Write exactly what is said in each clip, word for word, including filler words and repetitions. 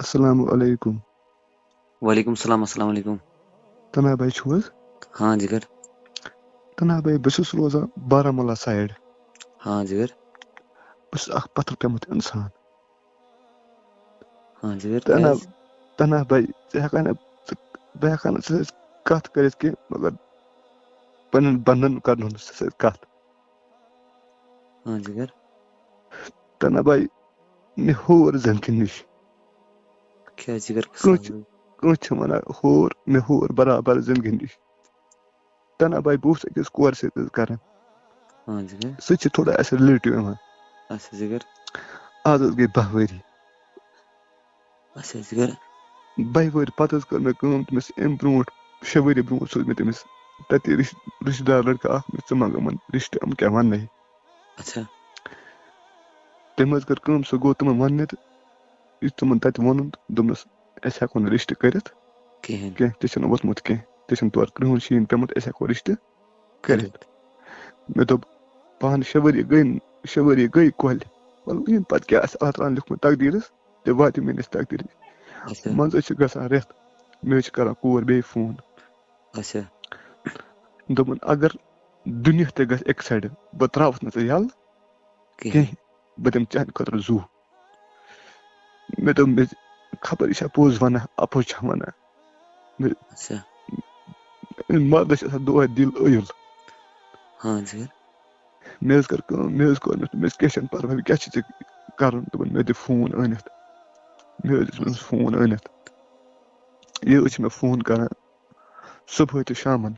السلام علیکم۔ وعلیکم السلام، السلام علیکم۔ تنہا بھائی چھُو حظ؟ ہاں جگر۔ تنہا بھائی، بہٕ چھُس روزان بارہمولہ سایڈ۔ ہاں جگر۔ بہٕ چھُس اکھ پتھر پیوٚمُت انسان۔ ہاں جگر۔ تنہا کیٛازِ؟ تنہا بھائی، ژٕ ہٮ۪کہٕ ہا نہٕ ژٕ بہٕ ہٮ۪کہٕ ہا نہٕ ژٕ سۭتۍ کتھ کٔرِتھ کینٛہہ، مطلب پننٮ۪ن بندن کرنہٕ ژٕ سۭتۍ کتھ۔ ہاں جگر۔ تنہا بھائی، مےٚ ہور زندگی نِش۔ کیٛاہ جگر؟ کٲنٛسہِ کٲنٛسہِ چھِ ونان ہور، مےٚ ہور برابر زندگی نِش۔ تنہا بھائی، بہٕ اوسُس أکِس کورِ سۭتۍ حظ کران۔ ہاں جگر۔ سُہ تہِ چھِ تھوڑا اَسہِ رِلیٹِو یِوان۔ اچھا جگر۔ آز حظ گٔے باہ ؤری۔ اچھا جگر۔ باہ ؤری پتہٕ حظ کٔر مےٚ کٲم، تٔمِس اَمہِ برونٛٹھ، شےٚ ؤری برونٛٹھ سوٗز مےٚ تٔمِس تَتہِ رِش-، رِشتہٕ دار لٔڑکہٕ اَکھ، مےٚ ژٕ منٛگ یِمَن رِشتہٕ، یِم کیٛاہ وَننَے۔ اچھا۔ تٔمۍ حظ کٔر کٲم، سُہ گوٚو تِمَن وَننہِ تہٕ یُتھ تِمَن تَتہِ ووٚنُن، دوٚپنَس، "أسۍ ہٮ۪کو نہٕ رِشتہٕ کٔرِتھ کِہیٖنۍ۔ کینٛہہ، ژےٚ چھُنہٕ ووٚتمُت کینٛہہ، ژےٚ چھُنہٕ تورٕ کرٛہُن شیٖن پیوٚمُت، أسۍ ہٮ۪کو رِشتہٕ کٔرِتھ۔" مےٚ دوٚپ، پانہٕ شےٚ ؤری گٔے، شےٚ ؤری گٔے کۄلہِ، وَلہٕ یِم پَتہٕ کیٛاہ آسہِ اللہ تعالیٰ ہَن لیوٚکھمُت تقدیٖرَس، تہِ واتہِ میٛٲنِس تقدیٖرَس۔ اچھا۔ منٛزٕ چھِ گژھان رٮ۪تھ، مےٚ حظ چھِ کران کوٗر بیٚیہِ فون۔ اچھا۔ دوٚپُن، "اگر دُنیا تہِ گژھِ اَکہِ سایڈٕ، بہٕ ترٛاوَتھ نہٕ ژٕ یَلہٕ کِہیٖنۍ۔ کینٛہہ، بہٕ دِمہٕ چانہِ خٲطرٕ زُو۔" مےٚ دوٚپ، "مےٚ خبر یہِ چھا پوٚز وَنان، اَپُز چھا وَنان؟" اچھا۔ مردس چھِ آسان دۄہے دِل ٲیُل۔ ہاں جگر۔ مےٚ حظ کٔر کٲم، مےٚ حظ کوٚر، مےٚ دوٚپ، "مےٚ کیٛاہ چھِ ژےٚ کَرُن؟" دوٚپُن، "مےٚ دِ فون أنِتھ۔" مےٚ حظ دیُت أمِس فون أنِتھ۔ یہِ حظ چھِ مےٚ فون کَران صُبحٲے تہٕ شامَن۔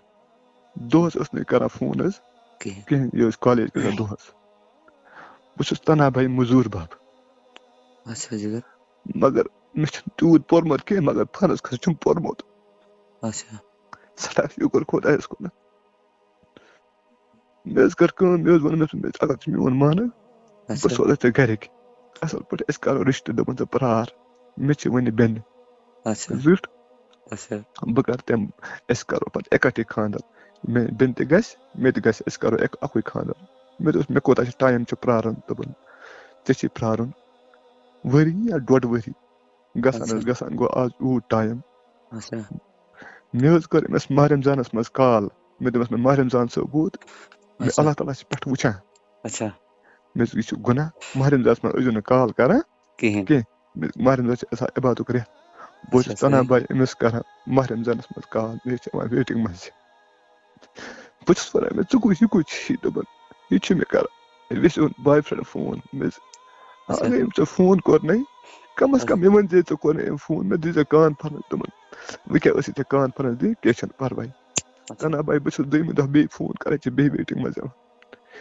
دۄہَس ٲس نہٕ یہِ کَران فون حظ کِہیٖنۍ۔ کِہیٖنۍ، یہِ حظ کالیج گژھان دۄہَس۔ بہٕ چھُس تنہا بھائی مٔزوٗر بَب، اچھا جگر۔ مگر مےٚ چھُنہٕ تیوٗت پوٚرمُت کینٛہہ، مگر فرض کھسان چھُم پوٚرمُت۔ اچھا۔ سٮ۪ٹھاہ شُکُر خۄدایَس کُن۔ مےٚ حظ کٔر کٲم، مےٚ حظ ووٚن أمِس، مےٚ دوٚپ، "اگر ژٕ میون مانَکھ، بہٕ اچھا۔ سوزَے ژےٚ گَرِکۍ۔ اَصٕل پٲٹھۍ أسۍ کَرو رِشتہٕ۔" دوٚپُن، "ژٕ پرٛار، مےٚ چھِ وٕنہِ بیٚنہِ اچھا۔ زِٹھ، اچھا۔ بہٕ کَرٕ تٔمۍ، أسۍ کَرو پَتہٕ اِکَٹھٕے خانٛدَر۔ مےٚ بیٚنہِ تہِ گژھِ، مےٚ تہِ گژھِ، أسۍ کَرو اَکھ، اَکُے خانٛدَر۔" مےٚ دوٚپُس، "مےٚ کوٗتاہ چھُ ٹایم چھُ پرٛارُن؟" دوٚپُن، "ژےٚ چھُے پرٛارُن ؤری یا ڈۄڈ ؤری، گژھان حظ اچھا۔ گژھان گوٚو آز یوٗت ٹایم۔" اچھا۔ مےٚ حظ کٔر أمِس ماہ رمضانَس منٛز کال۔ مےٚ دوٚپمَس، "مےٚ ماہ رمضان صٲب ووت، مےٚ اچھا۔ اللہ تعالیٰ چھِ پٮ۪ٹھ وٕچھان۔" اچھا۔ مےٚ دوٚپُس، "یہِ چھُ گۄناہ، ماہ رمضانَس منٛز ٲسۍزیو نہٕ کال کران۔" کِہیٖنۍ۔ کینٛہہ۔ مےٚ، ماہ رمضان چھِ آسان عبادتُک رٮ۪تھ۔ بہٕ حظ اچھا، چھُس تنہا صحیح۔ بھائی أمِس کران ماہ رمضانَس منٛز کال، مےٚ حظ چھِ یِوان ویٹِنٛگ منٛز۔ بہٕ چھُس وَنان، "مےٚ ژٕ کُس، یہِ کُس چھُے؟" دوٚپُن، "یہِ چھُ مےٚ کران، أمِس اوٚن بوے فرینڈ فون۔" مےٚ دوٚپُس، اچھا۔ "اگر أمۍ ژےٚ فون کوٚر نَے، کم از کم مےٚ ؤنۍ زِ ژےٚ کوٚر نَے أمۍ فون، مےٚ دِژ ژےٚ کانفرنس۔" دوٚپُن، "وۄنۍ کیٛاہ ٲسٕے ژےٚ کانفرنس دِنۍ، کینٛہہ چھُنہٕ پرواے۔" اچھا۔ تنہا بھائی، بہٕ چھُس دوٚیمہِ دۄہ بیٚیہِ فون کران، ژےٚ بیٚیہِ ویٹِنٛگ منٛز یِوان۔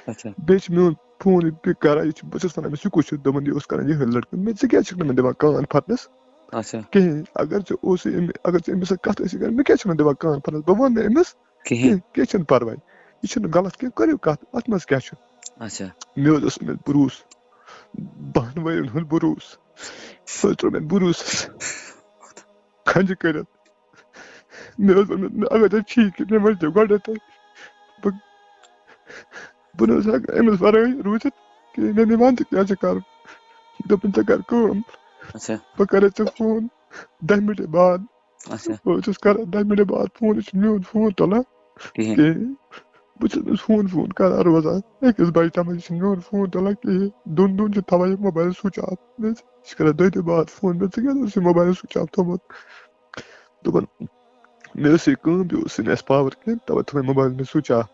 اچھا۔ بیٚیہِ چھُ میون فون یہِ پِک کران، یہِ چھُ، بہٕ چھُس وَنان أمِس، "یہِ کُس چھُ؟" دوٚپُن، "یہِ اوس کران یِہوٚے لڑکہٕ۔" مےٚ، "ژٕ کیٛازِ چھُکھ نہٕ مےٚ دِوان کانفرنس اچھا۔ کِہیٖنۍ؟ اگر ژےٚ اوسُے أمِس، اگر ژٕ أمِس سۭتۍ کَتھ ٲسی کران، مےٚ کیٛازِ چھُکھ نہٕ دِوان کانفرنس؟" بہٕ وَنہٕ نہٕ أمِس کِہیٖنۍ۔ کینٛہہ، کینٛہہ چھُنہٕ پرواے، یہِ چھُنہٕ غلط کینٛہہ، کٔرِو کَتھ، اَتھ منٛز کیٛاہ چھُ؟ اچھا۔ مےٚ حظ اوس أمِس بروسہٕ، بَہَن ؤرِین ہُنٛد بروسہٕ، سُہ حظ ترٛوو مےٚ بروسَس کھَنجہِ کٔرِتھ۔ مےٚ حظ ووٚن، مےٚ، اگر تۄہہِ ٹھیٖک چھُ، مےٚ ؤنۍ زیو گۄڈٕنٮ۪تھٕے۔ بہٕ، بہٕ نہ حظ ہٮ۪کہٕ أمِس وَرٲے روٗزِتھ کِہیٖنۍ۔ مےٚ، مےٚ وَن ژٕ کیٛاہ چھِ کَرُن۔ دوٚپُن، "ژٕ کَر کٲم، اچھا۔ بہٕ کَرے ژےٚ فون دَہہِ مِنٹہِ بعد۔" اچھا۔ بہٕ حظ چھُس کَران دَہہِ مِنٹہِ بعد فون، یہِ چھُ میون فون تُلان کِہیٖنۍ۔ کِہیٖنۍ۔ بہٕ چھُس أمِس فون، فون کَران روزان أکِس بَجہِ تامَتھ، یہِ چھُنہٕ میون فون تُلان کِہیٖنۍ۔ دۄن دۄہَن چھُ تھاوان یہِ موبایل سُچ آف۔ مےٚ، یہِ چھُ کَران دۄیہِ دۄہہِ بعد فون، مےٚ، "ژٕ کیٛازِ اوس یہِ موبایل سُچ آف تھوٚومُت؟" دوٚپُن، مےٚ ٲس یہِ کٲم، بیٚیہِ اوس نہٕ اَسہِ پاور کینٛہہ، تَوَے تھٲو مےٚ موبایل مےٚ سُچ آف۔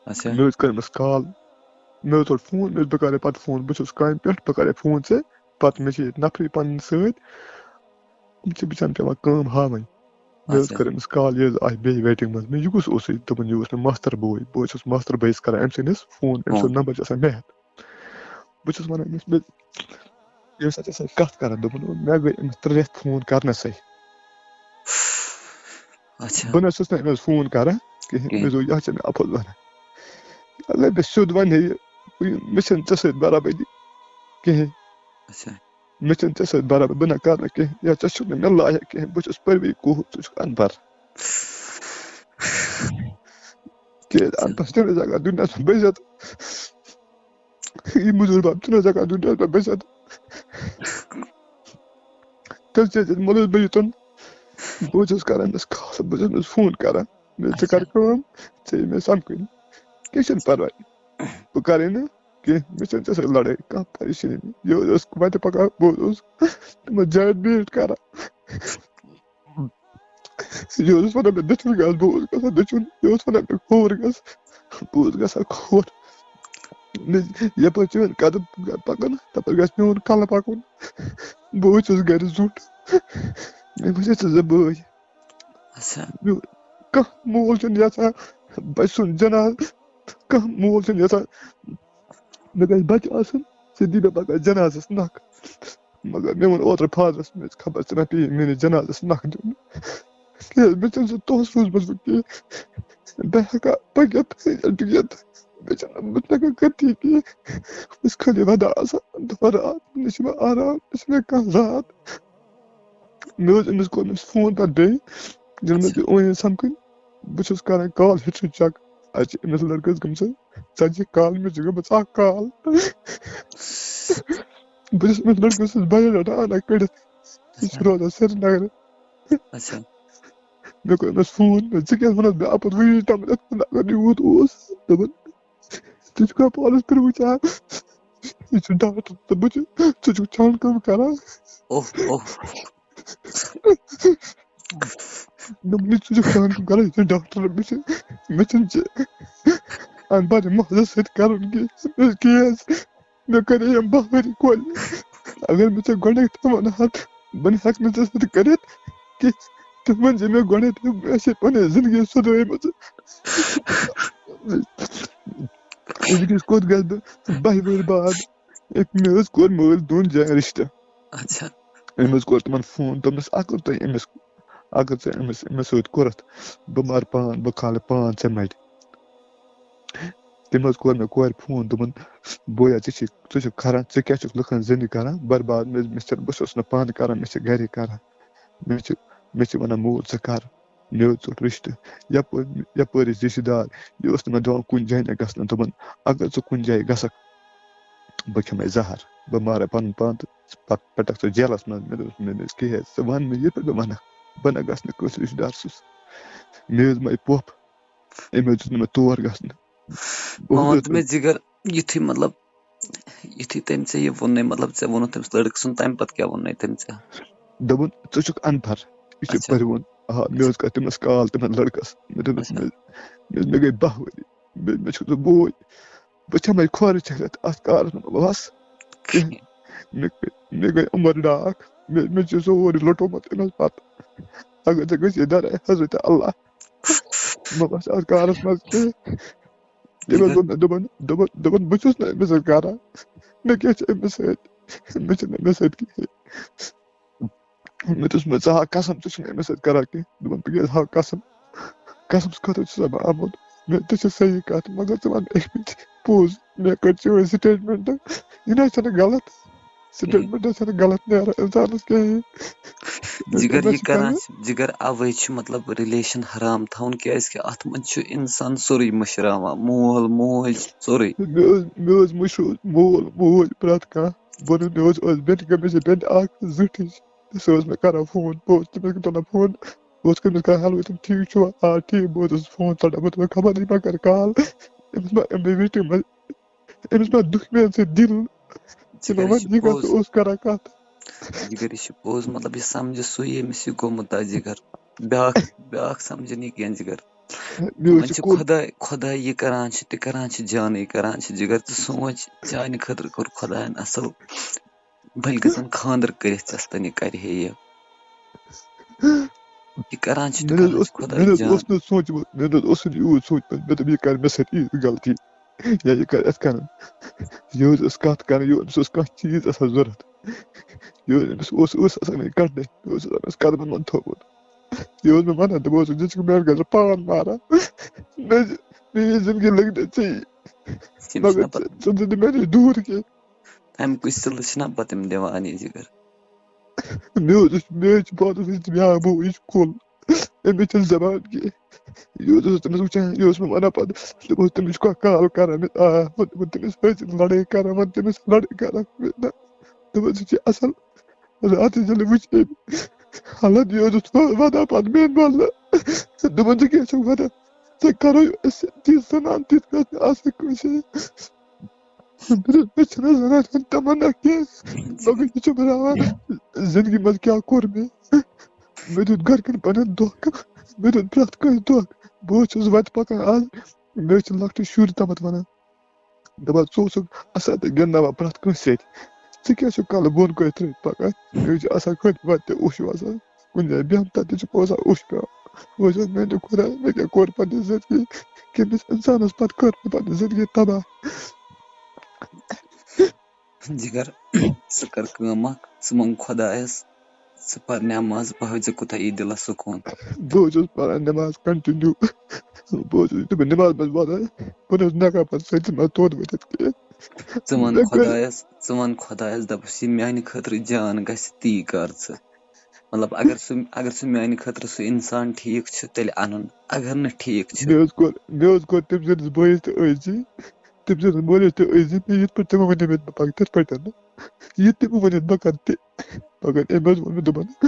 اچھا۔ مےٚ حظ کٔر أمِس کال، مےٚ حظ روٚٹ فون، مےٚ دوٚپ، "بہٕ کَرے پَتہٕ فون، بہٕ چھُس کامہِ پٮ۪ٹھ، بہٕ کَرے فون ژےٚ پَتہٕ، مےٚ چھِ ییٚتہِ نفرٕے پَنٕنۍ سۭتۍ، یِم چھِ بِچارٮ۪ن پٮ۪وان کٲم ہاوٕنۍ۔" مےٚ حظ اچھا۔ کٔر أمِس کال، یہِ حظ آسہِ بیٚیہِ ویٹِنٛگ منٛز، مےٚ، یہِ کُس اوسُے؟ دوٚپُن، "یہِ اوس مےٚ ماستٕر بوے، بہٕ حظ چھُس ماستٕر بٲیِس کَران أمۍ سٕنٛدِس فون، أمۍ سُنٛد فون۔ نمبر چھُ آسان مےٚ ہٮ۪تھ۔" بہٕ چھُس وَنان أمِس، مےٚ، ییٚمہِ ساتہٕ ژےٚ سۭتۍ کَتھ کَران، دوٚپُن، مےٚ گٔے أمِس ترٛےٚ رٮ۪تھ فون کَرنَسٕے۔ اچھا۔ بہٕ نہ حظ چھُس نہٕ أمِس فون کَران کِہیٖنۍ۔ کِہیٖنۍ۔ مےٚ دوٚپ، یَتھ چھِ مےٚ اَپُز وَنان۔ اگر مےٚ سیوٚد وَنہِ ہے یہِ، مےٚ چھَنہٕ ژےٚ سۭتۍ برابٔدی کِہیٖنۍ۔ اچھا۔ مےٚ چھَنہٕ ژےٚ سۭتۍ برابر، بہٕ نہ کَرٕ نہٕ کِہیٖنۍ۔ یا ژےٚ چھُکھ نہٕ مےٚ لایق کِہیٖنۍ، بہٕ چھُس پرویز کوہُر، ژٕ چھُکھ اَنبَر۔ کیٛازِ اَنبَر چھُنہٕ حظ ہٮ۪کان دُنیاہَس منٛز بٔچِتھ؟ یہِ مٔزوٗر بَب چھُنہٕ حظ ہٮ۪کان دُنیاہَس منٛز بٔچِتھ؟ تیٚلہِ ژےٚ دِتھ مولوی بہٕ یوٚتَن۔ بہٕ چھُس کران أمِس کال، بہٕ چھُس أمِس فون کران۔ مےٚ ژٕ کر اچھا۔ کٲم، ژےٚ یہِ مےٚ سمکھٕنۍ۔ کینٛہہ چھُنہٕ پرواے۔ بہٕ کرے نہٕ کینٛہہ، مےٚ چھَنہٕ ژےٚ سۭتۍ لڑٲے، کانٛہہ پریشٲنی۔ یہِ اوس وَتہِ پکان، بہٕ اوسُس تِمن جاین بیٖٹھ کران۔ یہِ اوس وَنان مےٚ دٔچھُن گژھ، بہٕ اوسُس گژھان دٔچھُن۔ یہِ اوس وَنان مےٚ کھووُر گژھ، بہٕ اوسُس گژھان کھووُر۔ مےٚ یَپٲرۍ چٲنۍ قدم پَکَن، تَپٲرۍ گژھِ میون کَلہٕ پَکُن۔ بہٕ وٕچھُس گَرِ زیُٹھ۔ مےٚ وٕچھِ ژٕ زٕ بٲے۔ اچھا۔ میون کانٛہہ مول چھُنہٕ یَژھان بَچہٕ سُنٛد جنازٕ، کانٛہہ مول چھُنہٕ یَژھان مےٚ گژھِ بَچہٕ آسُن، سُہ دی مےٚ پَگاہ جنازَس نَکھ۔ مگر مےٚ ووٚن اوترٕ فادرَس، مےٚ دوٚپُس، خبر ژٕ ما پیٚیہِ میٛٲنِس جنازَس نَکھ دیُن۔ کیٛازِ مےٚ چھُنہٕ سُہ تُہس روٗزمُت وۄنۍ کینٛہہ۔ بہٕ ہٮ۪کا پٔکِتھ، بِہِتھ، مےٚ چھُنہٕ، بہٕ چھُس نہٕ ہٮ۪کان کٔرتھٕے کینٛہہ۔ بہٕ چھُس خٲلی وَدان آسان دۄہ راتھ، نہ چھُ مےٚ آرام، نہ چھُ مےٚ کانٛہہ راحت۔ مےٚ اوس أمِس کوٚرمُت فون پَتہٕ بیٚیہِ، ییٚلہِ مےٚ اچھا۔ تُہۍ ٲنِو سَمکھٕنۍ، بہٕ چھُس کران کال ہِسٹری چیک۔ اَتہِ چھِ أمِس لٔڑکَس گٔمژٕ ژَتجی کال، مےٚ چھِ گٔمٕژ اَکھ کال۔ بہٕ چھُس أمِس لٔڑکَس سٕنٛز بایوڈاٹا اَنان کٔڑِتھ۔ یہِ چھُ اچھا۔ روزان سرینگرٕ۔ اچھا۔ مےٚ کوٚر أمِس فون، مےٚ، "ژٕ کیٛازِ وَنَس مےٚ اَپُز وٕنِچ تام یَتھ منٛز اگر یوٗت اوس؟" دوٚپُن، "ژٕ چھُکھا پانَس پٮ۪ٹھ وٕچھان؟ یہِ چھُ ڈاکٹر تہٕ بہٕ چھُس، ژٕ چھُکھ چھان کٲم کران؟" اوہ، اوہ۔ دوٚپُن، "یہِ ژٕ چھُکھ چھان کٲم کران، یہِ چھُ ڈاکٹر، مےٚ چھُ، مےٚ چھُنہٕ ژےٚ اَمہِ پَتہٕ مَزَس سۭتۍ کَرُن کینٛہہ، مےٚ چھُ کیس۔" مےٚ کَرے یِم باہ ؤری کۄلہِ۔ اگر مےٚ ژےٚ گۄڈٕنٮ۪تھ تہِ وَنہٕ ہا، بہٕ نہٕ ہٮ۪کہٕ نہٕ ژےٚ سۭتۍ کٔرِتھ کینٛہہ۔ تِم وَن زِ مےٚ گۄڈٕنٮ۪تھ، مےٚ چھِ پَنٕنۍ زِندگی سُدرٲومٕژ۔ وٕنکیٚس کوٚت گژھٕ بہٕ؟ باہہِ ؤہٕرۍ بعد۔ مےٚ حظ کوٚر مٲلۍ دۄن جاین رِشتہٕ۔ اچھا۔ أمۍ حظ کوٚر تِمن فون، دوٚپنَس، "اگر تُہۍ أمِس، اگر ژےٚ أمِس، أمِس سۭتۍ کوٚرُتھ، بہٕ مارٕ پان، بہٕ کھالہٕ پان ژےٚ مَٹہِ۔" تٔمۍ حظ کوٚر مےٚ کورِ فون، دوٚپُن، "بویا، ژٕ چھِ، ژٕ چھُکھ کھران، ژٕ کیٛاہ چھُکھ لُکَن زِندٕ کران برباد؟ مےٚ، مےٚ چھِ، بہٕ چھُس نہٕ پانہٕ کران، مےٚ چھِ گرِکۍ کران۔ مےٚ چھِ، مےٚ چھِ وَنان، 'مول، ژٕ کر۔' مےٚ حظ ژوٚٹ رِشتہٕ۔ یَپٲرۍ، یَپٲرۍ ٲسۍ رِشتہٕ دار، یہِ اوس نہٕ مےٚ دِوان کُنہِ جایہِ نہٕ گژھنہٕ۔ دوٚپُن، 'اگر ژٕ کُنہِ جایہِ گژھکھ، بہٕ کھٮ۪مَے زہر، بہٕ مارَے پَنُن پان تہٕ پَتہٕ پَٹَکھ ژٕ جیلَس منٛز۔' مےٚ دوٚپُس، 'مےٚ نہٕ حظ کِہیٖنۍ، ژٕ وَن مےٚ یہِ تہٕ بہٕ وَنَکھ، بہٕ نہ گژھٕ نہٕ کٲنٛسہِ رِشتہٕ دار سٕنٛز۔' مےٚ حظ مَے پۄپھ، أمۍ حظ دیُت نہٕ مےٚ تور گژھنہٕ۔ بہٕ مٲنۍ حظ تو مےٚ جِگر، یُتھُے مطلب، یُتھُے تٔمۍ ژےٚ یہِ ووٚنُے، مطلب، ژےٚ ووٚنُتھ تٔمِس لٔڑکہٕ سُنٛد، تَمہِ پَتہٕ کیٛاہ ووٚنُے تٔمۍ ژےٚ؟ دوٚپُن، "ژٕ چھُکھ اَنپَر، یہِ چھُ اچھا۔ پٔرۍوُن۔" آ، مےٚ حظ کٔر تٔمِس کال، تٔمِس لٔڑکَس۔ مےٚ دوٚپمَس، اچھا۔ "مےٚ، مےٚ، مےٚ گٔے باہ ؤری، مےٚ، مےٚ چھُکھ ژٕ بوے، بہٕ چھَمَے کھۄرٕ چھٔکِتھ اَتھ کارَس منٛز وَس۔" کِہیٖنۍ۔ مےٚ، مےٚ گٔے عمر ڈاکھ، مےٚ، مےٚ چھُ سورُے لوٚٹومُت أمِس پَتہٕ۔ اگر ژےٚ گژھِ یہِ دَرے حضرت اللہ، بہٕ وَسہٕ اَتھ کارَس منٛز کِہیٖنۍ۔ تٔمۍ حظ دوٚپ مےٚ، دوٚپُن، دوٚپُن، دوٚپُن، "بہٕ چھُس نہٕ أمِس سۭتۍ کران۔ مےٚ کیٛاہ چھُ أمِس سۭتۍ؟ مےٚ چھُنہٕ أمِس سۭتۍ کِہیٖنۍ۔" مےٚ دوٚپُس، "مےٚ ژٕ ہا قسم، ژٕ چھُکھ نہٕ أمِس سۭتۍ کران کِہیٖنۍ۔" دوٚپُن، "بہٕ کیٛازِ ہاو قسم؟ قسمس خٲطرٕ چھُسا بہٕ آمُت؟ مےٚ تہِ چھِ صحیح کَتھ، مگر ژٕ وَن مےٚ اَکہِ پھِرِ پوٚز۔ مےٚ کٔر چٲنۍ سٹیٹمنٹ، یہِ نہ چھَنہٕ غلط۔" کِہیٖنۍ۔ سٹیٹمنٹ چھَنہٕ غلط نیران اِنسانَس کِہیٖنۍ۔ جِگر، مےٚ یہِ چھِ کران پَنٕنۍ چھِ، جِگر، اَوَے چھُ، مطلب، ریلیشن حرام تھاوُن، کیٛازِ کہِ اَتھ منٛز چھُ اِنسان سورُے مٔشراوان، مول، موج، سورُے۔ مےٚ اوس، مےٚ اوس مٔشروٗ-، مول، موج، پرٛٮ۪تھ کانٛہہ۔ بہٕ اوسُس، مےٚ اوس، اوس بیٚنہِ، مےٚ چھِ بیٚنہِ اَکھ زِٹھٕے، سُہ اوس مےٚ کران فون، بہٕ اوسُس تٔمِس تُلان فون، بہٕ اوسُس تٔمِس کران، "ہیلو، تِم ٹھیٖک چھِوا؟" "آ، ٹھیٖک۔" بہٕ اوسُس فون ژَٹان، بہٕ دوٚپُس، "خبر یہِ ما کرِ کال، أمِس ما، أمۍ ویٹِنٛگ منٛز۔" أمِس ما دُکھ میٛانہِ سۭتۍ دِل؟ ژٕ ژٕ ما کَرِ وَن، چھِ یہِ کَتھ پوٚز۔ اوس کران کَتھ؟ یہِ کَرِ چھِ پوٚز، مطلب، یہِ سَمجھِ سُے، ییٚمِس یہِ گوٚمُت آسہِ، جِگر۔ بیٛاکھ، بیٛاکھ سَمجھِ نہٕ یہِ کینٛہہ، جِگر۔ مےٚ حظ تِمَن چھِ چھِ کوٚر خۄداے، خۄداے یہِ کران چھِ، تہِ کران چھِ، جانٕے کران چھِ، جِگر۔ ژٕ سونٛچ، چانہِ خٲطرٕ کوٚر خۄدایَن اَصٕل۔ بٔلۍ گژھن خانٛدر کٔرِتھ ژےٚ سۭتۍ، یہِ کَرِ ہے یہِ۔ یہِ کران چھِ، تہِ مےٚ نہ حظ کران چھِ اوس، خۄداے مےٚ نہ حظ جان۔ اوس نہٕ سوٗنٛچمُت، مےٚ نہ حظ اوس نہٕ یوٗت سوٗنٛچمُت، مےٚ دوٚپ، یہِ کرِ مےٚ سۭتۍ یہِ غلطی، یا یہِ کرِ یِتھ کٔنۍ۔ یہِ حظ ٲس کَتھ کران، یہِ اوس کانٛہہ چیٖز آسان ضوٚرَتھ۔ یہِ اوس، أمِس اوس، اوس آسان مےٚ کَڑنَے، یہِ اوس آسان أمِس قدمَن منٛز تھوٚومُت۔ یہِ اوس مےٚ وَنان، دوٚپُن اوس، "ژٕ چھُکھ میٛانہِ خٲطرٕ پان ماران۔ مےٚ، مےٚ یہِ زِندگی لٔگۍ نہٕ ژےٚ۔ أمِس مگر چھِنہ ژٕ، پَتہٕ، ژٕ ژٕ ژٕ دِ مےٚ نِش دوٗر کینٛہہ۔" تَمہِ کُے سِلہٕ چھِنہ پَتہٕ تِم دِوان یہِ جِگر۔ مےٚ اوس، مےٚ حظ چھُ پانَس وٕنہِ تہِ بیٛاکھ بوے، یہِ چھُ کُل۔ أمِس چھَنہٕ زبان کینٛہہ۔ یہِ اوس تٔمِس وٕچھان، یہِ اوس مےٚ وَنان پَتہٕ، دوٚپُن، "تٔمِس چھُ کانٛہہ کال کَران؟" مےٚ، آ، وۄنۍ دوٚپُن، "تٔمِس ٲسۍ لَڑٲے کَران، وۄنۍ تٔمِس لَڑٲے کَران۔" مےٚ، نہ، دوٚپُن، "ژٕ چھِ اَصٕل۔" راتَس ییٚلہِ وٕچھ أمۍ، حالت یہِ اوسُس وَدان پَتہٕ میٛانہِ بدلہٕ۔ دوٚپُن، "ژٕ کیٛاہ چھُکھ وَدان؟ ژےٚ کَرو أسۍ تِژھ زَنان، تِژھ گژھِ نہٕ آسٕنۍ کٲنٛسہِ۔" مےٚ دوٚپ، "مےٚ چھَنہٕ زَنان ہُنٛد تَمنا کینٛہہ، مگر یہِ چھُ بَناوان زِندگی منٛز کیٛاہ کوٚر مےٚ۔" مےٚ دیُت گَرِکٮ۪ن پَنٕنٮ۪ن دھوکہٕ، مےٚ دیُت پرٛٮ۪تھ کٲنٛسہِ دھوکہٕ۔ بہٕ حظ چھُس وَتہِ پَکان آز، مےٚ حظ چھِ لۄکٹہِ شُرۍ تامَتھ وَنان، دَپان، "ژٕ اوسُکھ اَصٕل تہٕ گِنٛدناوان پرٛٮ۪تھ کٲنٛسہِ سۭتۍ، ژٕ کیٛازِ چھُکھ کَلہٕ بۄن کُن ترٛٲوِتھ پَکان؟" مےٚ حظ چھِ آسان کھٔتۍ پَتہٕ تہِ اوٚش وَسان، کُنہِ جایہِ بیٚہمہٕ تَتہِ تہِ چھُ پوزان اوٚش پٮ۪وان۔ بہٕ حظ چھُس، "میٛانہِ خۄدایا، مےٚ کیٛاہ کوٚر پنٛنہِ زِندگی؟ کٔمِس اِنسانَس پَتہٕ کٔر مےٚ پنٛنہِ زِندگی تباہ؟" جِگر، ژٕ کر کٲم اکھ، ژٕ منٛگ خۄدایس، ژٕ پر نٮ۪ماز، بہٕ ہاوٕ ژےٚ کوٗتاہ یی دِلس سکوٗن۔ بہٕ حظ چھُس پران نٮ۪ماز continue۔ بہٕ حظ چھُس، یُتھُے بہٕ نٮ۪ماز منٛز واتان، بہٕ نہٕ حظ نٮ۪کان پتہٕ سجدٕ منٛز توٚت ؤتھِتھ کینٛہہ۔ ژٕ وَن مےٚ کٔر خۄدایس، ژٕ وَن خۄدایس، دَپُس، یہِ میانہِ خٲطرٕ جان گژھِ، تی کر ژٕ۔ مطلب، اگر سُہ، اگر سُہ میانہِ خٲطرٕ سُہ اِنسان ٹھیٖک چھُ، تیٚلہِ اَنُن۔ اگر نہٕ ٹھیٖک چھُ، مےٚ حظ کوٚر، مےٚ حظ کوٚر تٔمۍ سٕنٛدِس بٲیِس تہِ عٲجزی، تٔمۍ سٕنٛدِس مٲلِس تہِ عٲجزی، مےٚ یِتھ پٲٹھۍ تِمو ؤنۍ مےٚ بہٕ پَکہٕ تِتھ پٲٹھۍ نہٕ۔ یہِ تہِ بہٕ ؤنِتھ بہٕ کَرٕ تہِ۔ مگر أمۍ حظ ووٚن مےٚ، دوٚپُن،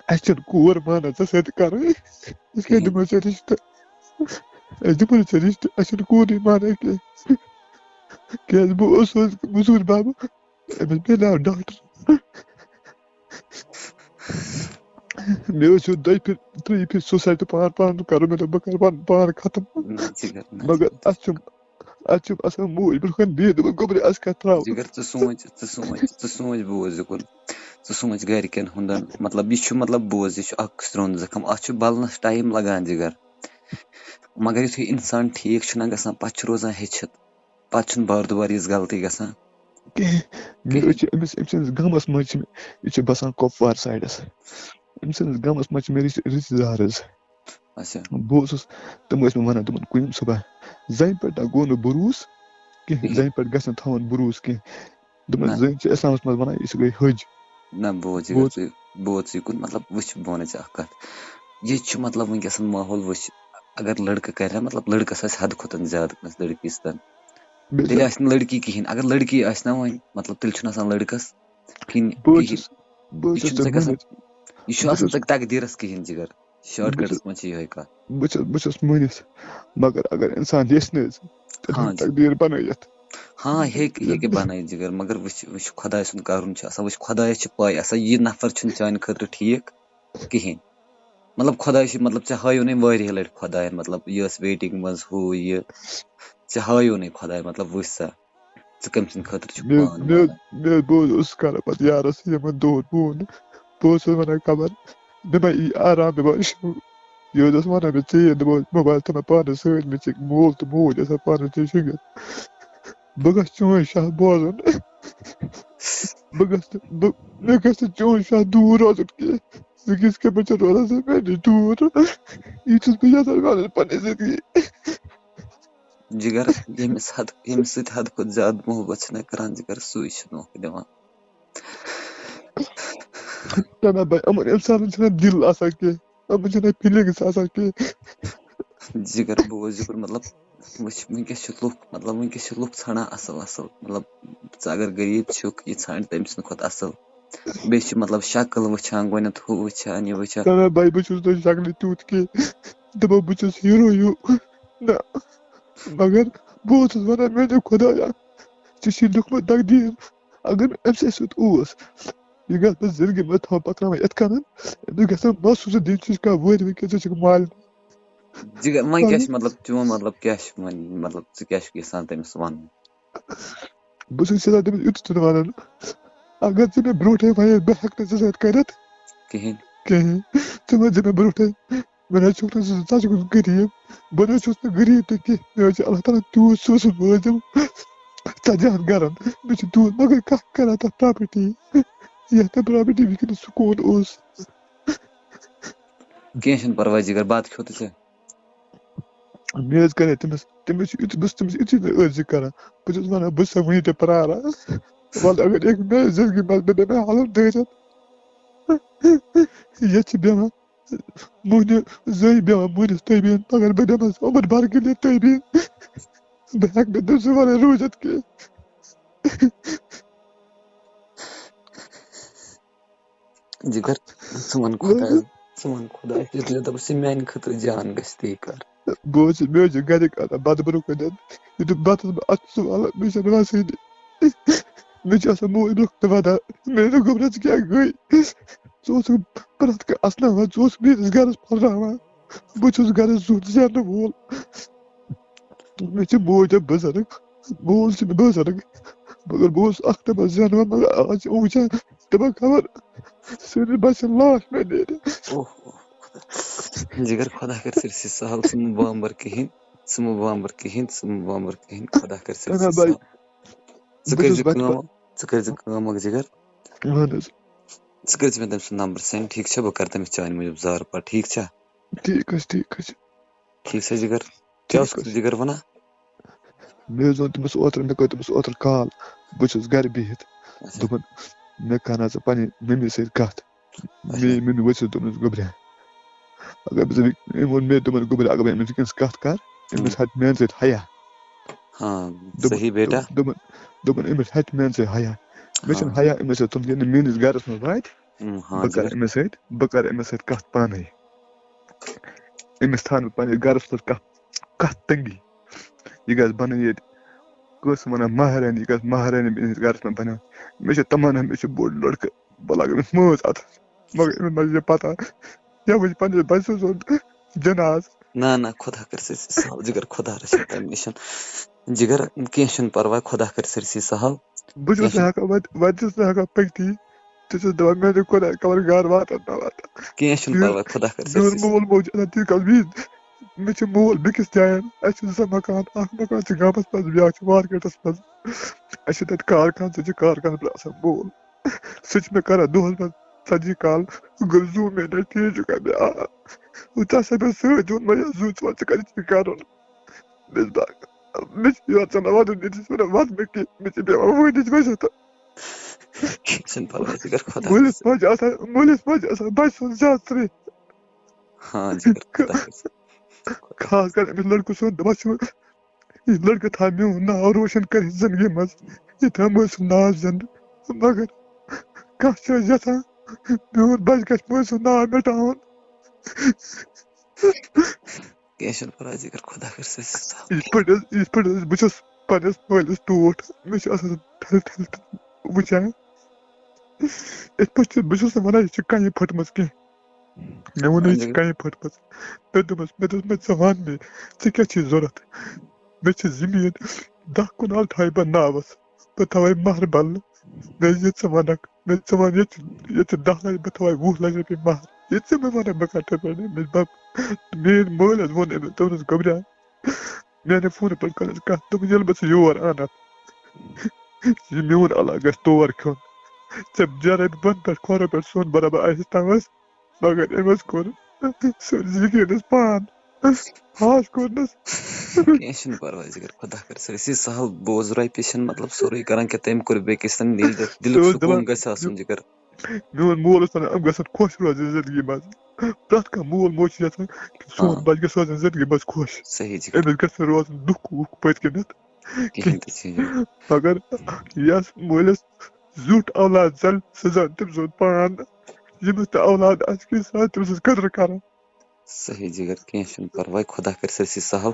"اَسہِ چھَنہٕ کوٗر مانان ژےٚ سۭتۍ کَرٕنۍ، أسۍ کَتہِ دِمو ژےٚ رِشتہٕ؟ أسۍ دِمو نہٕ ژےٚ رِشتہٕ، اَسہِ چھَنہٕ کوٗرٕے مانان کینٛہہ۔" کیٛازِ بہٕ اوسُس مٔزوٗرۍ بَبہٕ، أمِس میلیو ڈاکٹر۔ مےٚ حظ چھُ دۄیہِ پھِرِ، ترٛیٚیہِ پھِرِ suicide تہٕ پان، پان کَرُن، مےٚ دوٚپ، بہٕ کَرٕ پَنُن پان ختم۔ نہ، ژٕ کر نہ، مگر ژٕ کر۔ اَتھ چھُم، اَتھ چھُم آسان موج برٛونٛہہ کَنہِ بِہِتھ، دوٚپُن، "گوٚبرِ، اَسہِ کیٛاہ ترٛاوَتھ؟" جِگر، ژٕ سونٛچ، ژٕ سونٛچ، ژٕ سونٛچ بوز یہِ کُن۔ ژٕ سونٛچ گَرِکٮ۪ن ہُنٛدَن، مطلب، یہِ چھُ، مطلب، بوز، یہِ چھُ اَکھ سرٛوٚن زَخم، اَتھ چھُ بَلنَس time لَگان، جِگر۔ مگر یُتھُے اِنسان ٹھیٖک چھُنہ گژھان، پَتہٕ چھُ روزان ہیٚچھِتھ۔ پَتہٕ چھُنہٕ بار دُبار یِژھ غلطی گژھان۔ کِہیٖنۍ۔ مےٚ کینٛہہ۔ حظ چھِ أمِس، أمۍ سٕنٛدِس گامَس منٛز چھِ مےٚ، یہِ چھِ بَسان کۄپوار sideس۔ أمۍ سٕنٛدِس گامَس منٛز چھِ مےٚ رِشتہٕ، رِشتہٕ دار حظ۔ اچھا۔ بہٕ اوسُس، تِم ٲسۍ مےٚ وَنان، تِمَن کُنہِ صُبح زَنہِ پٮ۪ٹھ نہ گوٚو نہٕ بروسہٕ کینٛہہ، کِہیٖنۍ۔ زَنہِ پٮ۪ٹھ گژھِ نہٕ تھاوُن بروسہٕ کینٛہہ۔ دوٚپمَس، نہ۔ زٔنۍ چھِ اِسلامَس منٛز وَنان، یہِ چھِ گٔے حٔج۔ نہ، بوز یہِ، بوز۔ ژٕ، بوز یہِ کُن، مطلب، وٕچھ، بہٕ وَنَے ژےٚ اَکھ کَتھ۔ ییٚتہِ چھُ، مطلب، وٕنکیٚس ماحول وٕچھ، اگر لٔڑکہٕ کَرِ ہا، مطلب، لٔڑکَس آسہِ حدٕ کھۄتہٕ زیادٕ کٲنٛسہِ لٔڑکی سۭتۍ۔ بِلکُل۔ تیٚلہِ آسہِ نہٕ لٔڑکی کِہیٖنۍ۔ اگر لٔڑکی آسہِ نہ وۄنۍ، مطلب، تیٚلہِ چھُنہٕ آسان لٔڑکَس کِہیٖنۍ، بہٕ حظ کِہیٖنۍ۔ چھُس، بہٕ حظ یہِ چھُس چھُنہٕ ژےٚ ژےٚ گژھان، مٲنِتھ۔ یہِ چھُ بہٕ آسان چھُس ژےٚ تقدیٖرَس کِہیٖنۍ، جِگر۔ بہٕ چھُس، shortcutsس منٛز چھِ یِہوٚے کَتھ۔ بہٕ چھُس، بہٕ چھُس مٲنِتھ، مگر اگر اِنسان یژھِ نہٕ حظ، تیٚلہِ ہاں چھُنہٕ جی۔ تقدیٖر بَنٲیِتھ۔ ہاں، ہیٚکہِ، ہیٚکہِ بَنٲیِتھ، جِگر، مگر وٕچھ، وٕچھ، خۄداے سُنٛد کَرُن چھُ آسان، وٕچھ، خۄدایَس چھِ پَے آسان، یہِ نفر چھُنہٕ چانہِ خٲطرٕ ٹھیٖک کِہیٖنۍ۔ مطلب، خۄداے چھُ، مطلب، ژےٚ ہایو نَے واریاہ لَٹہِ خۄدایَن، مطلب، یہِ ٲس waiting منٛز، ہُہ، یہِ، ژےٚ ہایو نَے خۄداے، مطلب، وٕچھ سا، ژٕ کٔمۍ سٕنٛدِ خٲطرٕ چھُکھ مےٚ، پان مےٚ، وَنان۔ مےٚ، بہٕ حظ اوسُس کَران پَتہٕ یارَس سۭتۍ یِمَن دۄہَن فون، بہٕ اوسُس وَنان، خبر مےٚ ما یی آرام، مےٚ ما شۄنٛگ۔ یہِ حظ اوس وَنان مےٚ، "ژیٖرۍ دِمو موبایل، ژٕ ما پانَس سۭتۍ، مےٚ چھِ مول تہٕ موج آسان پانَس سۭتۍ شۄنٛگِتھ۔" بہٕ گژھٕ چون شاہ بوزُن۔ بہٕ گژھٕ نہٕ، بہٕ، مےٚ گژھِ نہٕ چون شاہ دوٗر روزُن کینٛہہ۔ ژٕ کِتھ کٔنۍ چھُکھ روزان ژٕ مےٚ نِش دوٗر؟ یہِ چھُس بہٕ یَژھان وَنُن پنٛنہِ ذٔریعہٕ۔ جِگر، ییٚمِس حد، ییٚمِس سۭتۍ حد کھۄتہٕ زیادٕ محبت چھِنہ کَران، جِگر، سُے چھُ نوکھٕ دِوان۔ نہ، نہ، بھائی، یِمَن اِنسانَن چھِنہ دِل آسان کینٛہہ، یِمَن چھِنہ feelings آسان کینٛہہ۔ جِگر، بوز یہِ کوٚر، مطلب، وٕچھ، وٕنکیٚس چھِ لُکھ، مطلب، وٕنکیٚس چھِ لُکھ ژھانڈان اَصٕل اَصٕل، مطلب، ژٕ اگر غریٖب چھُکھ، یہِ ژھانڈِ تٔمۍ سٕنٛدِ کھۄتہٕ اَصٕل۔ بیٚیہِ چھِ، مطلب، شکٕل وٕچھان گۄڈٕنٮ۪تھ، ہُہ وٕچھان، یہِ وٕچھان۔ نہ، نہ، بھائی، بہٕ چھُس نہٕ شکلہِ تیُتھ کینٛہہ، دَپان بہٕ چھُس hero ہیوٗ۔ نہ، مگر بہٕ اوسُس وَنان، میٛانہِ خۄدایا، ژےٚ چھُے لیوٗکھمُت تقدیٖر، اگر نہٕ أمۍ سٕے سۭتۍ اوس، یہِ گژھِ بہٕ زِندگی منٛز تھاوُن پَکناوُن یِتھ کٔنۍ، أمِس گژھِ نہٕ محسوٗس دِنۍ، ژٕ چھُکھ کانٛہہ وٲرۍ وٕنکیٚس، ژٕ چھُکھ مالِنۍ۔ جِگر، وۄنۍ کیٛاہ چھُ، مطلب، چون، مطلب، کیٛاہ چھُ وۄنۍ، مطلب، ژٕ کیٛاہ چھُکھ یَژھان تٔمِس وَنُن؟ بہٕ چھُس یَژھان تٔمِس یُتُے ژٕ وَنُن، اگر ژٕ مےٚ برونٛٹھٕے وَنَکھ، بہٕ ہٮ۪کہٕ نہٕ ژےٚ سۭتۍ کٔرِتھ کِہیٖنۍ۔ کِہیٖنۍ۔ ژٕ وَن ژٕ مےٚ برونٛٹھٕے، مےٚ نہ حظ چھُکھ نہٕ سُہ، ژٕ چھُکھ غریٖب، بہٕ نہ حظ چھُس نہٕ غریٖب تہِ کینٛہہ، مےٚ حظ چھُ اللہ تعالیٰ تیوٗت سوٗزمُت مُلٲزِم ژَتجِہَن گَرَن، مےٚ چھُ تیوٗت، مگر کَتھ کَران تَتھ property، یَتھ نہٕ property وٕنکیٚنَس سکوٗن اوس۔ کینٛہہ چھُنہٕ پَرواے جِگر، بَتہٕ کھیوٚتُے ژےٚ؟ مےٚ حظ کَرے تٔمِس، تٔمِس چھُ یُتھ، بہٕ چھُس تٔمِس یُتھُے نہٕ عٲجزی کَران، بہٕ چھُس وَنان، بہٕ چھُسَے وٕنہِ تہِ پرٛاران۔ وَلہٕ اگر أکۍ مےٚ زِندگی منٛز مےٚ دِمے حالُن دٲرِتھ، ییٚتہِ چھِ بیٚہوان مۄہنیو زٔنۍ بیٚہوان مٲلِس تٔبیٖن، مگر بہٕ بیٚہمَس عمر بھر کے لیے تٔبیٖن۔ بہٕ ہٮ۪کہٕ نہٕ تٔمۍ سٕنٛدِ وَرٲے روٗزِتھ کینٛہہ۔ جِگر، ژٕ وَن خۄدایَس، ژٕ وَن خۄدایَس، یُتھ مےٚ دوٚپُس، یہِ میٛانہِ خٲطرٕ جان گژھِ، تی کَر۔ بہٕ اوسُس، مےٚ حظ چھِ گَرِکۍ اَنان بَتہٕ برٛونٛہہ کَنٮ۪تھ، یُتھُے بَتَس منٛز اَتھٕ چھُس والان، مےٚ چھَنہٕ وَسٲنی۔ مےٚ چھِ آسان موج برٛونٛہہ کَنہِ وَدان، مےٚ دوٚپ، گوٚبرا، ژٕ کیٛاہ گٔے؟ ژٕ اوسُکھ پرٛٮ۪تھ کانٛہہ اَسناوان، ژٕ اوسُکھ میٛٲنِس گَرَس پھۄلراوان۔ بہٕ چھُس گَرَس زیُٹھ زینہٕ وول۔ مےٚ چھِ موج تہِ بُزرٕگ، مول چھُ مےٚ بُزرٕگ، مگر بہٕ اوسُس اَکھ دَپان زینہٕ وول، مگر آز چھِ وٕچھان، دَپان خبر سٲنِس بَچَس لاش مہ نیرِ۔ اوہ، اوہ، خۄدا۔ جِگر، خۄدا کَرِ سٲرسٕے سہل، ژٕ مہٕ بامبر کِہیٖنۍ، ژٕ مہٕ بامبر کِہیٖنۍ، ژٕ مہٕ بامبر کِہیٖنۍ، خۄدا کَرِ سٲرسٕے اَہَن حظ، بھائی۔ سہل۔ ژٕ بہٕ چھُس کٔرۍزِ بَچپَن۔ کٲم، ژٕ کٔرۍزِ کٲم اَکھ، جِگر۔ اَہَن حظ۔ ژٕ کٔرۍزِ مےٚ تٔمۍ سُنٛد نمبر send، ٹھیٖک چھا؟ بہٕ کَرٕ تٔمِس چانہِ موٗجوٗب زارٕ پار، ٹھیٖک چھا؟ ٹھیٖک حظ، ٹھیٖک حظ چھُ۔ ٹھیٖک چھا، جِگر؟ کیٛاہ اوس ٹھیٖک حظ۔ جِگر وَنان؟ مےٚ حظ ووٚن تٔمِس اوترٕ، مےٚ کٔر تٔمِس اوترٕ call، بہٕ چھُس گَرِ بِہِتھ۔ اچھا۔ دوٚپُن، مےٚ کَر حظ ژٕ پنٛنہِ مٔمی سۭتۍ کَتھ۔ اچھا۔ میٛٲنۍ مٔمی ؤژھ، دوٚپنَس، گوٚبریا، اگر بہٕ ژےٚ وٕنۍ-، أمۍ ووٚن مےٚ، دوٚپُن، گوٚبریا، اگر بہٕ أمِس وٕنکٮ۪نَس کَتھ کَرٕ، أمِس ہُم۔ ہَٹہِ میٛانہِ سۭتۍ حیا۔ ہاں، دوٚپُن، صحیح بیٹا۔ دوٚپُن، دوٚپُن، أمِس ہَٹہِ میٛانہِ سۭتۍ حیا۔ مےٚ چھُنہٕ ہاں۔ حیا أمِس سۭتۍ، تُلُن کِہیٖنۍ، میٛٲنِس گَرَس منٛز واتہِ، ہُم، ہاں، بہٕ کَرٕ جِگر۔ أمِس سۭتۍ، بہٕ کَرٕ أمِس سۭتۍ کَتھ پانَے۔ أمِس تھاو نہٕ پنٛنِس گَرَس منٛز کَتھ، کَتھ تنٛگی۔ یہِ گژھِ بَنٕنۍ ییٚتہِ، کٲنٛسہِ وَنان مہرٲنۍ، یہِ گژھِ مہرٲنۍ أمِس گَرَس منٛز بَنٕنۍ۔ مےٚ چھِ تَمنا، مےٚ چھِ بوٚڑ لٔڑکہٕ، بہٕ لاگہٕ أمِس مٲنٛز اَتھَس۔ مگر أمِس ما چھِ پَتہ، یَپٲرۍ چھِ پنٛنِس بَچہٕ سُنٛد جنازٕ۔ نہ، نہ، خۄدا کَرِ سٲرسٕے سہل، جِگر، خۄدا رٔچھِنۍ تَمہِ نِش۔ جِگر، کینٛہہ چھُنہٕ پَرواے، خۄدا کَرِ سٲرسٕے سہل۔ بہٕ چھُس کینٛہہ نہٕ ہٮ۪کان، وۄنۍ، وۄنۍ چھُس نہٕ ہٮ۪کان پٔکتھٕے۔ ژٕ چھُس دَپان، میٛانہِ خۄداے، خبر گَرٕ واتَن نہ واتَن۔ کینٛہہ چھُنہٕ میون، پَرواے، خۄدا کَرِ میون سٲرسٕے سہل۔ مول موج چھِ آسان تیٖژ کال بِہِتھ، مےٚ چھِ مول بیٚکِس جایَن، اَسہِ چھِ زٕ مکان، اَکھ مکان چھِ گامَس منٛز، بیٛاکھ چھِ مارکیٹَس منٛز۔ اَسہِ چھِ تَتہِ کارخان، سُہ چھِ کارخانَس پٮ۪ٹھ آسان مول۔ سُہ چھِ مےٚ کَران دۄہَس منٛز ژَتجی کال، گوٚو زوٗ مےٚ نَے ٹھیٖک چھُکھا مےٚ؟ آ۔ وۄنۍ ژےٚ ہسا مےٚ سۭتۍ ووٚن، وۄنۍ یہِ زوٗ ژٕ وَن ژٕ کَتہِ چھُکھ کَرُن؟ مےٚ چھِ با-، مےٚ چھِ یورٕ ژَلان وَدُن، مےٚ چھِ ژٕ وَنان، وَد مےٚ کینٛہہ، مےٚ چھِ پٮ۪وان وٲنِج وٕچھِتھ۔ کینٛہہ چھُنہٕ پَرواے، جِگر، خۄدا مٲلِس کَرِ۔ ماجہِ آسان، مٲلِس ماجہِ آسان بَچہٕ سُنٛد زیادٕ ترٛیش۔ ہاں، جِگر، خۄدا کَرِ۔ خاص کر أمِس لٔڑکہٕ سُنٛد، دَپان چھُ، یہِ لٔڑکہٕ تھاو میون ناو روشَن کٔرِتھ زِندگی منٛز، یہِ تھاو مٲلۍ سُنٛد ناو زِندٕ۔ مگر کانٛہہ چھُ یَژھان میون بَچہٕ گژھِ مٲلۍ سُنٛد ناو مِٹاوُن۔ کینٛہہ چھُنہٕ پَرواے، جِگر، خۄدا کَرِ سٲرسٕے سہل۔ یِتھ پٲٹھۍ حظ، یِتھ پٲٹھۍ حظ بہٕ چھُس پنٛنِس مٲلِس ٹوٹھ، مےٚ چھُ آسان سُہ ٹھَل ٹھَل وٕچھان۔ یِتھ پٲٹھۍ چھُس، بہٕ چھُس نہٕ وَنان یہِ چھِ کَنہِ پھٔٹمٕژ کینٛہہ۔ مےٚ ووٚن نہٕ یہِ چھِ کَنہِ پھٔٹمٕژ۔ مےٚ دوٚپمَس، مےٚ دوٚپ، مےٚ ژٕ وَن مےٚ، ژےٚ کیٛاہ چھُے ضوٚرَتھ؟ مےٚ چھِ زٔمیٖن دَہ کنال تھاوَے بہٕ ناوَس، بہٕ تھاوَے مَہر بدلہٕ۔ مےٚ یہِ ژٕ وَنَکھ، مےٚ ژٕ وَن، ییٚتہِ چھِ، ییٚتہِ چھِ دَہ لَچھ، بہٕ تھاوَے وُہ لَچھ رۄپیہِ مَہر۔ ییٚتہِ ژٕ مےٚ وَنَکھ، بہٕ کَرٕ ترٛاوٕ۔ مےٚ چھِ بَب-، میٛٲنۍ مٲلۍ حظ ووٚن أمِس، دوٚپنَس، گوٚبریا، میٛانہِ فونہٕ پٮ۪ٹھ کٔر اَسہِ کَتھ، دوٚپُن، ییٚلہِ بہٕ ژٕ یور اَنَکھ، یہِ میون علاقہٕ گژھِ تور کھیوٚن۔ ژےٚ جرٲے بہٕ بۄنہٕ پٮ۪ٹھ کھۄرو پٮ۪ٹھ سۄن برابر آسہِ تَوَس، مگر أمۍ حظ کوٚر سُہ یقیٖنَس پان۔ ہاش کوٚرنَس۔ کینٛہہ چھُنہٕ پَرواے، جِگر، خۄدا کَرِ سٲرسٕے سہل۔ بوز، رۄپیہِ چھِنہٕ مطلب سورُے کَران کینٛہہ، تٔمۍ کوٚر بیٚیہِ کِس تام دِل، دِلُک سُہ اوس سکوٗن دَپان، گژھِ آسُن، جِگر۔ میون مول اوس وَنان، یِم گژھن خۄش روزٕنۍ زندگی منٛز۔ پرٛٮ۪تھ کانٛہہ مول موج چھُ یَژھان کہِ سون آ۔ بَچہٕ گژھِ روزُن زندگی منٛز خۄش۔ صحیح، جِگر۔ أمِس گژھِ نہٕ روزُن دُکھ وُکھ پٔتۍ کِنٮ۪تھ کِہیٖنۍ تہِ، صحیح۔ مگر یَس مٲلِس زیُٹھ اولاد زَل، سُہ زَن تٔمۍ سُنٛد پان۔ ییٚمِس تہِ اولاد آسہِ کِہیٖنۍ، سُہ آسہِ تٔمۍ سٕنٛز قدر کران۔ صحیح جِگر، کینٛہہ چھُنہٕ پَرواے، خۄدا کَرِ سٲرسٕے سَہَل۔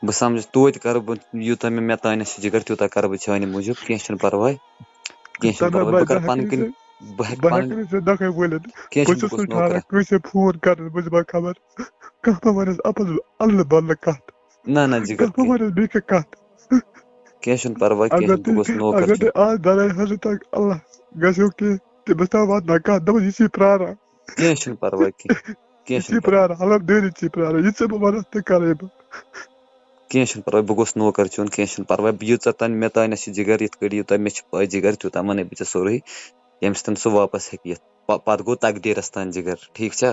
بہٕ سَمجہٕ، توتہِ کَرٕ بہٕ یوٗتاہ مےٚ، مےٚ تانٮ۪تھ چھُ جِگر، تیوٗتاہ کَرٕ بہٕ چانہِ موٗجوٗب، کینٛہہ چھُنہٕ پَرواے، کینٛہہ چھُنہٕ تَنہٕ پَرواے۔ بہٕ بہٕ کَرٕ ہٮ۪کہٕ پَنٕنۍ نہٕ کِنۍ، ژےٚ، بہٕ ہٮ۪کہٕ بہٕ پَنٕنۍ ہٮ۪کہٕ نہٕ ژےٚ دَکَے ؤلِتھ۔ کینٛہہ بہٕ چھُنہٕ، بہٕ چھُس گوٚژھ نہٕ نوکر۔ ٹھاران کٲنٛسے فون کَرنَس، بہٕ چھُس دَپان خبر کانٛہہ ما وَنٮ۪س اَپَز اَلہٕ بَدلہٕ کَتھ۔ نہ، نہ، جِگر، کانٛہہ ما کینٛہہ۔ وَنٮ۪س بیٚیہِ کانٛہہ کَتھ۔ کینٛہہ چھُنہٕ پَرواے، کینٛہہ اگر چھُنہٕ، بہٕ تُہۍ، گوٚژھ نوکر اگر چھُ۔ تُہۍ آز دَرٲے حضرت اللہ گژھیو کینٛہہ، تہٕ بہٕ چھُس دَپان واتناو کَتھ، دَپان یہِ چھِ پرٛاران۔ کینٛہہ چھُنہٕ پَرواے، کینٛہہ، یہِ کینٛہہ چھِ چھُنہٕ پَرواے۔ پرٛاران، الحمدُللہ چھِ پرٛاران، یہِ ژےٚ بہٕ وَنَس تہِ کَرَے بہٕ۔ کینٛہہ چھُنہٕ پَرواے، بہٕ گوٚژھ نوکر چون، کینٛہہ چھُنہٕ پَرواے۔ یوٗژاہ تام مےٚ تانٮ۪تھ چھُ جِگر، یِتھ کٲٹھۍ یوٗتاہ مےٚ چھِ پَے جِگر، تیوٗتاہ وَنَے بہٕ ژےٚ سورُے، ییٚمہِ سۭتۍ سُہ واپَس ہیٚکہِ یِتھ۔ پَ-، پَتہٕ گوٚو تقدیٖرَس تام جِگر، ٹھیٖک چھا؟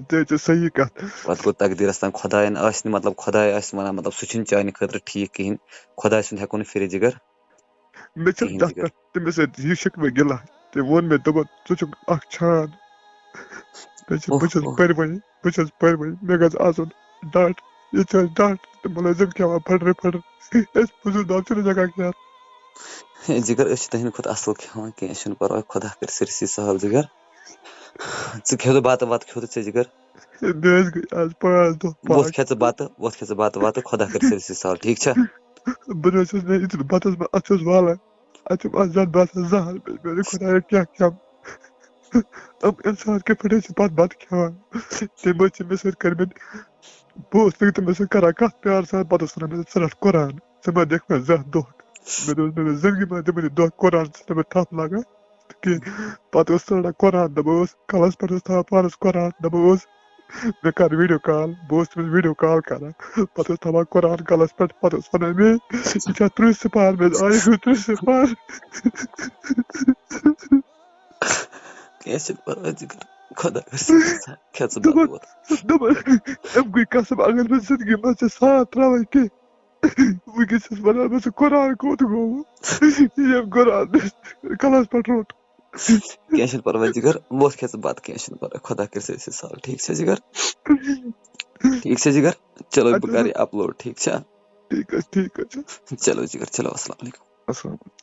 تہِ حظ چھِ صحیح کَتھ۔ پَتہٕ گوٚو تقدیٖرَس تام، خۄدایَن آسہِ نہٕ، مطلب، خۄداے آسہِ وَنان، مطلب، سُہ چھُنہٕ چانہِ خٲطرٕ ٹھیٖک کِہیٖنۍ، خۄداے سُنٛد ہٮ۪کو نہٕ پھِرِتھ جِگر۔ مےٚ چھِ کِہیٖنۍ تَتھ جِگر۔ پٮ۪ٹھ تٔمِس سۭتۍ یہِ شِکوٕ گِلہٕ۔ تٔمۍ ووٚن مےٚ، دوٚپُن، "ژٕ چھُکھ اَکھ چھان۔" مےٚ چھِ، اوہ، بہٕ چھُس اوہ۔ پٔرۍ وٕنۍ، بہٕ چھُس پٔرۍ وٕنۍ، مےٚ گژھِ آسُن ڈاٹ، یہِ چھِ اَسہِ ڈاٹ تہٕ مُلٲزِم کھٮ۪وان پھٕٹرٕ پھٕٹرٕ۔ أسۍ موٚزوٗرۍ دَب چھِنہٕ أسۍ ہٮ۪کان کھٮ۪تھ۔ ہے جِگر، أسۍ چھِ تُہٕنٛدِ کھۄتہٕ اَصٕل کھٮ۪وان، کینٛہہ چھُنہٕ پَرواے، خۄدا کَرِ سٲرسٕے سَہَل جِگر۔ ژٕ کھیوٚو بَتہٕ وَتہٕ کھیوٚو ژےٚ جِگر؟ مےٚ حظ گٔے آز پانٛژھ دۄہ وۄتھ پَتھ۔ کھےٚ ژٕ بَتہٕ، وۄتھ کھےٚ ژٕ بَتہٕ وَتہٕ، خۄدا کٔرِتھ ژےٚ سۭتۍ سال، ٹھیٖک چھا؟ بہٕ نہ حظ چھُس نہٕ یُتھ بَتَس منٛز اَتھٕ چھُس والان، اَتہِ چھُم اَتھ زَن باسان زَہر، مےٚ دوٚپ خۄدایا کیٛاہ کھٮ۪مہٕ؟ یِم اِنسان کِتھ پٲٹھۍ حظ چھِ پَتہٕ بَتہٕ کھٮ۪وان؟ تٔمۍ حظ چھِ مےٚ سۭتۍ کٔرمٕتۍ، بہٕ اوسُس نہٕ تٔمِس سۭتۍ کَران کَتھ پیار سان، پَتہٕ اوس وَنان مےٚ، "ژٕ رَٹ قرآن، ژٕ مہ دِکھ مےٚ زانٛہہ دھوکہٕ۔" مےٚ دوٚپُس، "مےٚ دوٚپ زِندگی منٛز دِمہٕ نہٕ دھوکہٕ، قرآن سۭتۍ نہٕ مےٚ تھَپھ لَگان کِہیٖنۍ۔" پَتہٕ اوس ژٕ رَٹان قرآن، دَپان اوس کَلَس پٮ۪ٹھ اوس تھاوان پانَس قرآن، دَپان اوس، "مےٚ کَر video call۔" بہٕ اوسُس تٔمِس video call کَران، پَتہٕ اوس تھاوان قرآن کَلَس پٮ۪ٹھ، پَتہٕ اوس وَنان مےٚ، "یہِ چھا تٕرٛہ سِپار مےٚ آیہِ ہُہ تٕرٛہ سِپار؟" کینٛہہ چھُنہٕ پَرواے، ژٕ کر، خۄدا کٔرِتھ ژٕ کھےٚ ژٕ بَتہٕ وَتہٕ۔ دوٚپُن، أمۍ گوٚو قسم، اگر بہٕ زندگی منٛز ژےٚ ساتھ ترٛاوَے کینٛہہ، وٕنکیٚس چھَس وَنان، مےٚ ژٕ قرآن کوٚت گوٚو؟ ییٚمۍ قرآن کَلَس پٮ۪ٹھ روٚٹ۔ کینٛہہ چھُنہٕ پَرواے، ژٕ کر، وۄتھ کھےٚ ژٕ بَتہٕ، کینٛہہ چھُنہٕ پَرواے، خۄدا کٔرِتھ ژےٚ سۭتۍ سال، ٹھیٖک چھا جِگر؟ ٹھیٖک چھا جِگر؟ چلو، بہٕ اچھا۔ کَرٕ یہِ upload، ٹھیٖک چھا؟ ٹھیٖک حظ، ٹھیٖک حظ چھُ۔ چلو جِگر، چلو، السلام علیکُم۔ السلام علیکُم۔